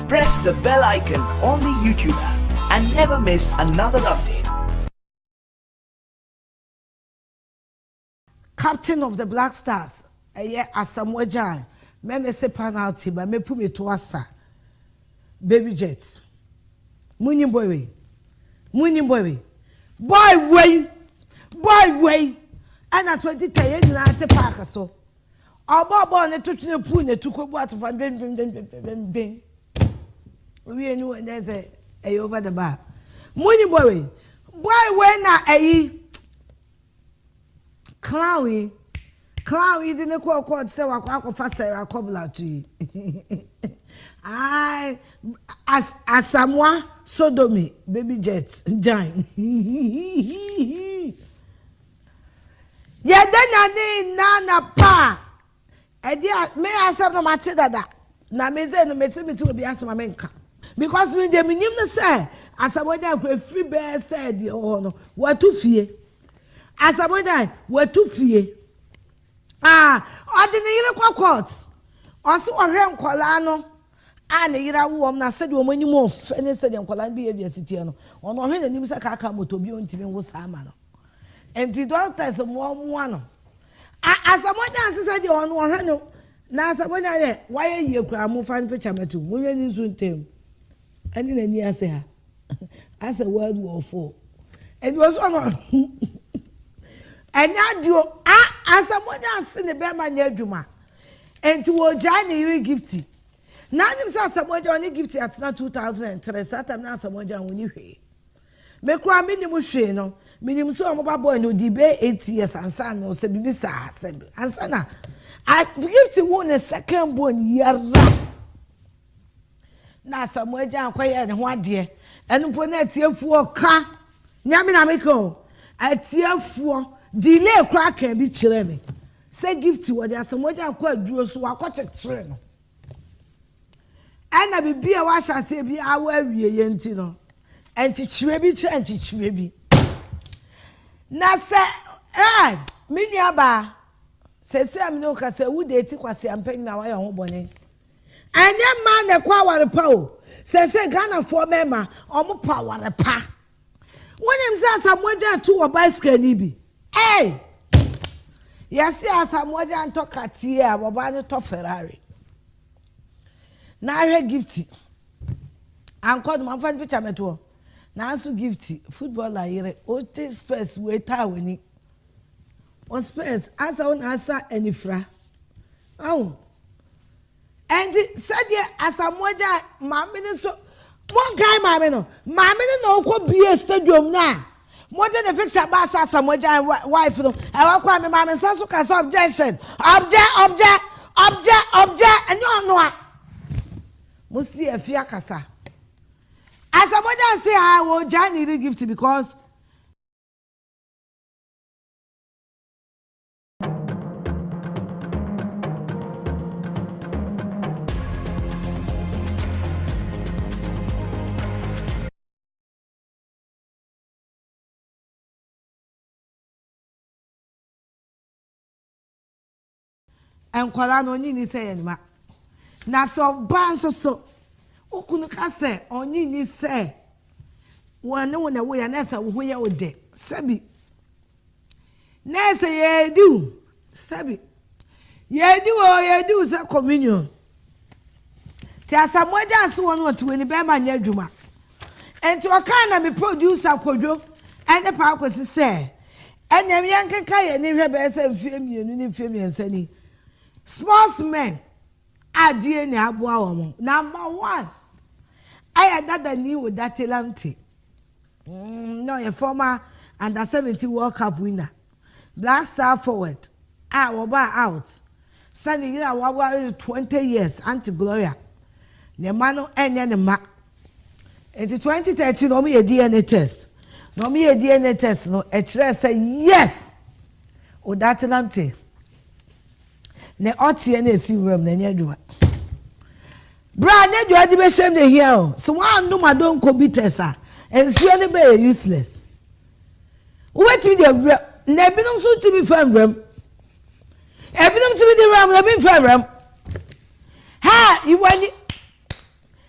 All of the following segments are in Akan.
Press the bell icon on the YouTube app and never miss another update. Captain of the Black Stars ɛyɛ Asamoah Gyan mɛmese penalty ba mɛpu me to asa baby jet munyim boy wei munyim boy wei boy wei boy wei ɛna 2010 yɛn nyinaa te park so ɔbɔɔ bɔɔl no to twene puu ne to kɔbu atofa dwendwendwendwendwen owie ne wɔ nɛ sɛ ɛyɛ over the bar munyim boy wei boy wei na ɛyi Clown yi clown yi de ne kɔɔ court sɛ wakɔ akɔfa Sarah Kobla to yi ae as Asamoah sodomy baby jet gyan yɛda nyane nna na pa Ɛdeɛ a me asɛm no mate dada na me sɛ no mete mete obi asɛm a menka because me deɛ menim no sɛ Asamoah Gyan kura firi bɛɛ sɛ deɛ wɔ hɔ no watu fie Asamoah Gyan watu fie ah ɔde ne yere kɔ court ɔse ɔhwɛ nkɔlaa no a ne yere awo wɔn na sɛdeɛ wɔn anim ɔfɛ ne sɛdeɛ nkɔlaa no bi yɛ wiase teɛ no ɔno ɔhwɛ n'anim sɛ kaka moto bi ɔntumi nwo saa ma no Nti doctors mmoa mmoa no. A Asamoah Gyan sesa deɛ ɔno ɔhwɛ no na Asamoah Gyan deɛ wayɛ yie koraa mo fa ne picture mɛto mo hwɛ ne nsu ntɛm ɛne n'ani ase ha asɛ world war 4 ɛnti wɔ so ɔno ɛnyɛ adeɛ a Asamoah Gyan se ne bɛrima nyɛ adwuma nti wɔgyae ne yere gifty na anim sɛ Asamoah Gyan ɔne gifty atena 2003 saa tam na Asamoah Gyan wɔni hwee Me koraa mennim hwee no, menim sɛ wɔn ba boy no ɔdii bɛyɛ 8 years ansa na sɛ biribi saa sɛ ansa na Gift wo ne second born yara na Asamoah Gyan akɔyɛ ne ho adeɛ ɛno mpo na atiefoɔ ka nyame na meka o atiefoɔ delay koraa ka bi kyerɛ me sɛ Gift wɔde Asamoah Gyan kɔ aduro so wakɔkyekyere no Ɛna biribi a wahyɛ aseɛ bi awɔ awieɛ nti no, nkyekyereɛ bi kyerɛ nkyekyereɛ bi. Na sɛ ɛɛ me nua baa, sɛsɛ a me ne wo kasa wo deeti kwasea mpanyin a wayɛ ho bɔne. Ɛnyɛ mmaa na ɛkɔ aware pa o. Sɛsɛ Ghanafoɔ mmarima, wɔn pɔ aware pa. Wonim sɛ Asamoah Gyan tu wɔ bicycle ni bi? Ei! Yɛse Asamoah Gyan tɔ Cartier a, ɔbaa no tɔ Ferrari. Na ahwɛ Gifty. Ankɔ no, mamfa ne picture mɛto hɔ. Nanso Gifty, footballer yere, wote Spurs wei taa w'ani. Wɔ Spurs, asa wo na asa anifira. Ahu? Ɛnti sɛdeɛ Asamoah gyae maame no so monkae maame no maame no na ɔkɔ bie stadium no a mode ne picture baa sɛ Asamoah gyae wife no ɛwɔ kɔ a me maame nsa so ka sɛ objection obje obje obje obje ɛnyɛ ɔno a mo si afi akasa Asamoah gyae se a wɔgyae ne yere gift because Nkwadaa no, ɔnye nni sɛ yɛ ne mma. Na sɛ ɔbaa nso so, wo kunu ka sɛ ɔnye nni sɛ wɔne wo na ɛwoeɛ a, na ɛsɛ wo ho yɛ wo dɛ. Sɛbi. Na ɛsɛ yɛredi wo. Sɛbi. Yɛredi wo, yɛredi wo sɛ communion. Nti Asamoah gya ase wɔn wɔte wɔ ni bɛrima nyɛ adwuma. Nti ɔkaa na me producer Kodwo ɛne Paa Kwesi sɛ ɛnneɛ yɛnkeka yɛn ani nhwɛ bɛyɛ sɛ mfeɛ mmienu ne mfeɛ mmiɛnsa ni. Sportsmen a DNA aboa wɔn. Number one ɛyɛ Dada Nii Odate Lamptey. Mm, na ɔyɛ former under 17 World Cup winner. Black Star forward a wɔbaa out sɛ ne yere a waware no 20 years, Aunty Gloria, ne mma no nyɛ ne mma. Nti 2013 wɔn yɛ DNA test. Na wɔn yɛ DNA test no, ɛkyerɛ sɛ yes, Odartey Lamptey ne ɔteɛ na esi nwuram na ɛnyɛ adwuma. Bra ne deɛ ɔde bɛhyɛm na ehia o. Sɛ wɔannom adonko bitters a, nsuo no bɛyɛ useless. Wobɛtumi de awura na ebinom nso ntumi fa nwura mu. Ebinom tumi di wuram na ebi nfa wuram. Ha iwɔ ani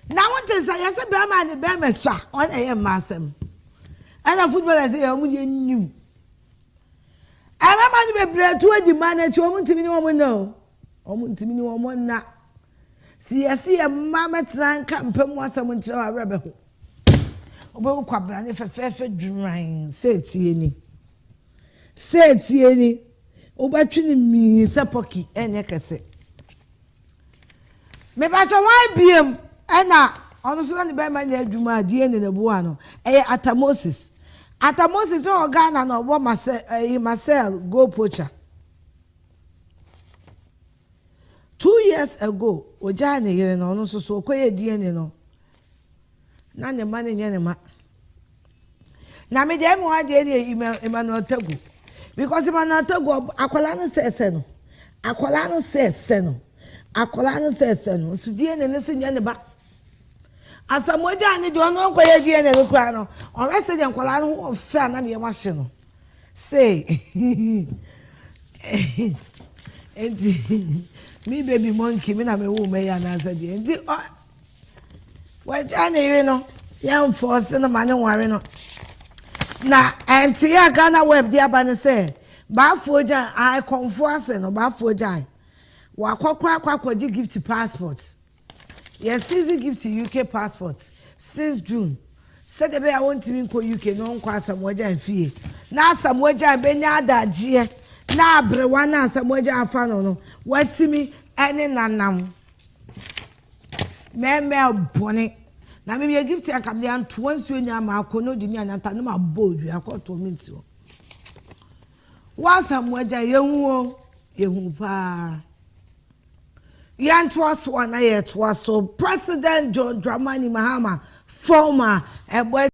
na wote sɛ yɛsɛ bɛrima ne bɛrima sua ɔna ɛyɛ mma asɛm. Ɛna footballers yɛ wɔn deɛ nim. Mmarima no bebree to adi mmaa no akyi wɔn ntumi ne wɔn nna o. Wɔn ntumi ne wɔn nna. Si yɛsi yɛ mma mɛtena nka mpa mu asɛm nkyerɛ wɔn awerɛ bɛho. Wobɛhu kwabrane fɛfɛɛfɛ dwuran sɛ etie ni. Sɛ etie ni. Wobɛtwe ne mii sɛ pɔki ɛnyɛ kɛse. Mebatwa wɔn biem ɛna ɔno nso na ne bɛrima nyɛ adwuma a DNA na boa no ɛyɛ Ata Moses. Ata Moses na ɔwɔ Ghana na ɔbɔ Marcel ɛyi Marcel goal poacher. 2 years ago ogyaa ne yere no, ɔno nso so ɔkɔyɛ DNA no na ne ma ne nyɛ ne ma. Na me deɛ ɛmu adeɛ ne Emmanuel Tagoe, because Emmanuel Tagoe, akwadaa no sɛɛsɛ no, akwadaa no sɛɛsɛ no, akwadaa no sɛɛsɛ no nso DNA ne so nyɛ ne ba. Asamoah ne deɛ, ɔno nkɔyɛ DNA no koraa no, ɔrɛ sɛ deɛ nkwadaa no ho ɔfɛ a na ne yɛm ahye no sei. Nti me baby monkey me na me wo mɛyɛ anaasɛ deɛ nti ɔ wɔagya ne yere no, yɛn mfɔɔse no ma ne nware no. Na ɛnte a Ghana Web de aba ne sɛ Baafoɔ gyan akɔnfoɔ ase no, Baafoɔ gyan wakɔkora akɔ akɔgye Gift passport. Yɛseize Gift UK passport since June sɛdeɛ ɛbɛyɛ a wɔntumi nkɔ UK na ɔnkɔ Asamoah Gyan fie na Asamoah Gyan bɛnya adagyeɛ na aberewa na Asamoah Gyan afa no, watumi ɛne nanam mɛmɛ bɔne. Na meyɛ Gift anka mede antoa nsuo nya ama akɔ na ɔde ni ananta no ma bɔ odua akɔtoɔ me nsi hɔ. Wɔ Asamoah Gyan yɛhu o, yɛhu paa. Yɛntoa so a na yɛtoa so. President John Dramani Mahama, former ɛbɔ.